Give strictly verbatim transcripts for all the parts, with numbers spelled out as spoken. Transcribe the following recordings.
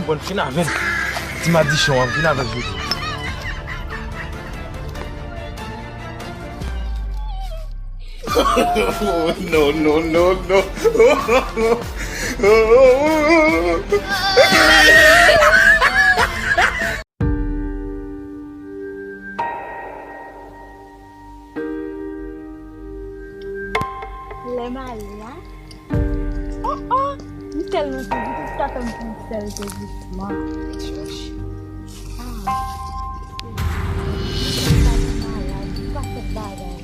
Bon, fin avè l. Ti madichon an, fin avè l jodi. No, no, no, no. Lè m ale a, oh, oh, m tèlman sezi, tout sa fè m pran sèl sezisman. Ah, m tèlman malad, m pa fè bagay.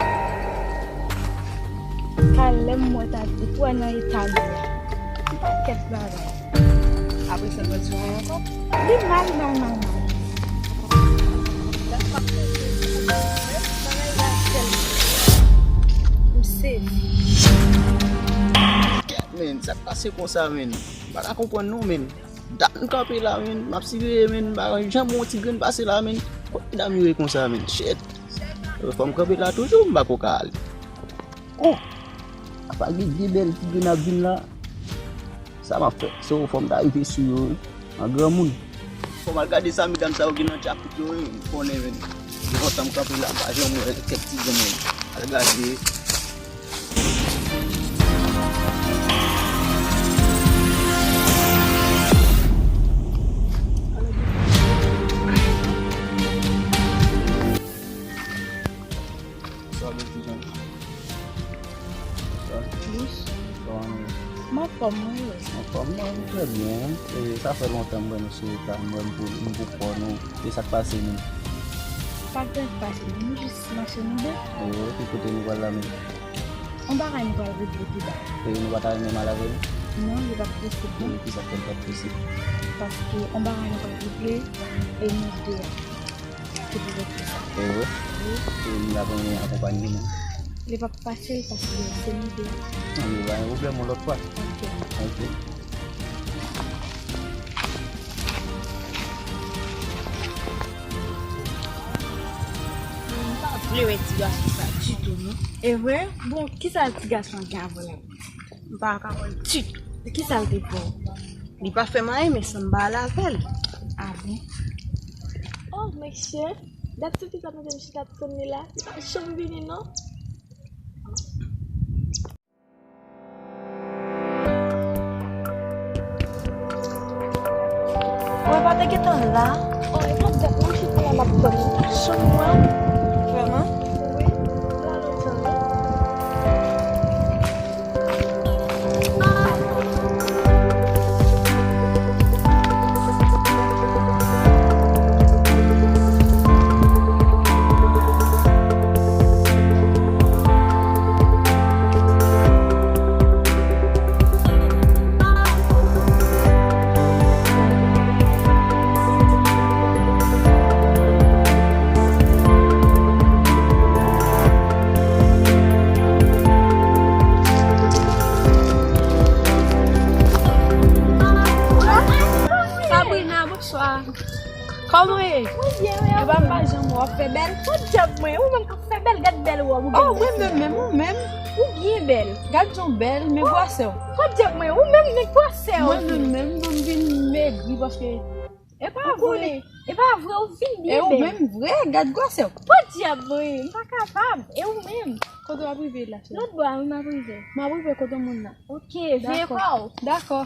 Ka lè m wè ta di, pou wè nan eta m ye a. M pa fè bagay. Apre sa, l pral sou mwen ankò. Li mal, mal, mal, mal. M sezi. Kèt, menn, sa k pase konsa, menn? M pa ka konprann non, menn. Dat m kanpe la, menn. M ap siveye, menn. M pa janm wè yon ti grenn pase la, menn. Kot medam yo ye konsa, menn? Shit. Fò m kanpe la toujou, m pa ko ka ale. Oh! Apa gen de bèl ti grenn ap vin la. Sa m ap fè? Se yon fò m ta rive sou yo, wi. An granmoun. Fò m al gade sa medam sa yo gen nan djapit yo, wi. M konnen, menn. Gen lontan m kanpe la, m pa janm wè kèk ti grenn, menn. Al gade. Sa w di, ti jan? Bous. Kòman nou ye? M anfòm, mwen ye. Anfòm, mwen, m trè byen. E, sa fè lontan m wè nou sou eta, m wè m pou, m pou kwè nou. E sa k pase menm? Pa gen sa k pase, nou jis mache nou de. E, ki kote nou pral la menm? On bagay nou pral regle pi ta. E, nou pa ta renmen m al avè nou? Non, li p ap posib, non. E, kisa k fè l p ap posib? Paske on bagay nou pral regle, e nou de a. Se poutèt sa. E wi. Wi. E m ta renmen akonpanye nou. Li p ap fasil paske se nou de. Non, li pa gen pwoblèm, yon lòt fwa. Ok. Ok. M pa vle wè ti gason sa ditou, non. E vre? Bon, kisa ti gason an gen avè w? M pa ka wè l ditou. Kisa l te fè w? Li pa fè m anyen, men san m pa al avè l. A bon? Oh, mesye, dat sa ti sa mete m chita tann li la, li pa janm vini, non. Mwen pa te gentan la. Oh, e pa dat mwen chita la, m ap tann li, li pa janm wè m. Vrèman? Wi, m la lontan wi. Sabrina, bonswa. Kòman w ye? Mwen byen, wi. Epa m pa janm wè w ap fè bèl. Podyab mwen, ou menm k ap fè bèl, gad bèl wòb ou gen. Oh, mwen menm, menm, ou menm. Ou byen bèl. Gad jan w bèl, men gwosè w. Podyab mwen, ou menm, men gwosè w. Mwen menm, menm, m vin megri paske Epa vre. E pa vre, ou fin byen bèl. E ou menm vre, gad gwosè w. Podyab mwen, m pa kapab. E ou menm? Kote w ap rive la, cheri? Lòt bò a, wi, m ap rive. M ap rive kote moun nan. Ok, veye kò w. Dakò.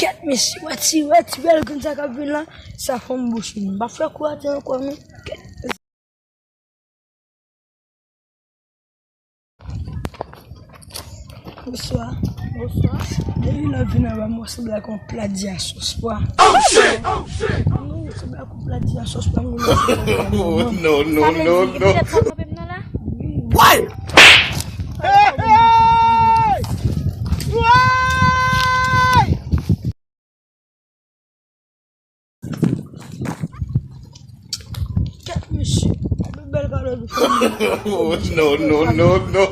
Kèt, mesye, wè ti, wè ti bèl grenn sa k ap vin la, sa fè m bouch vini. M pa fè kou atè ankò, non. Kèt. Bonswa. Bonswa. Depi lè w vin anba m, w sanble ak yon plat di a sòs pwa. Oh, shit! Oh, shit! Ou sanble ak yon plat di a sòs pwa, m wè w sanble ak yon... Oh, no, no, no, no. Sa vle di, e poutèt sa w kanpe m nan la? Wi. Why? Hey, hey! Why? Kèt, mesye. Bèl kalòt ou fè. Oh, no, no, no, no.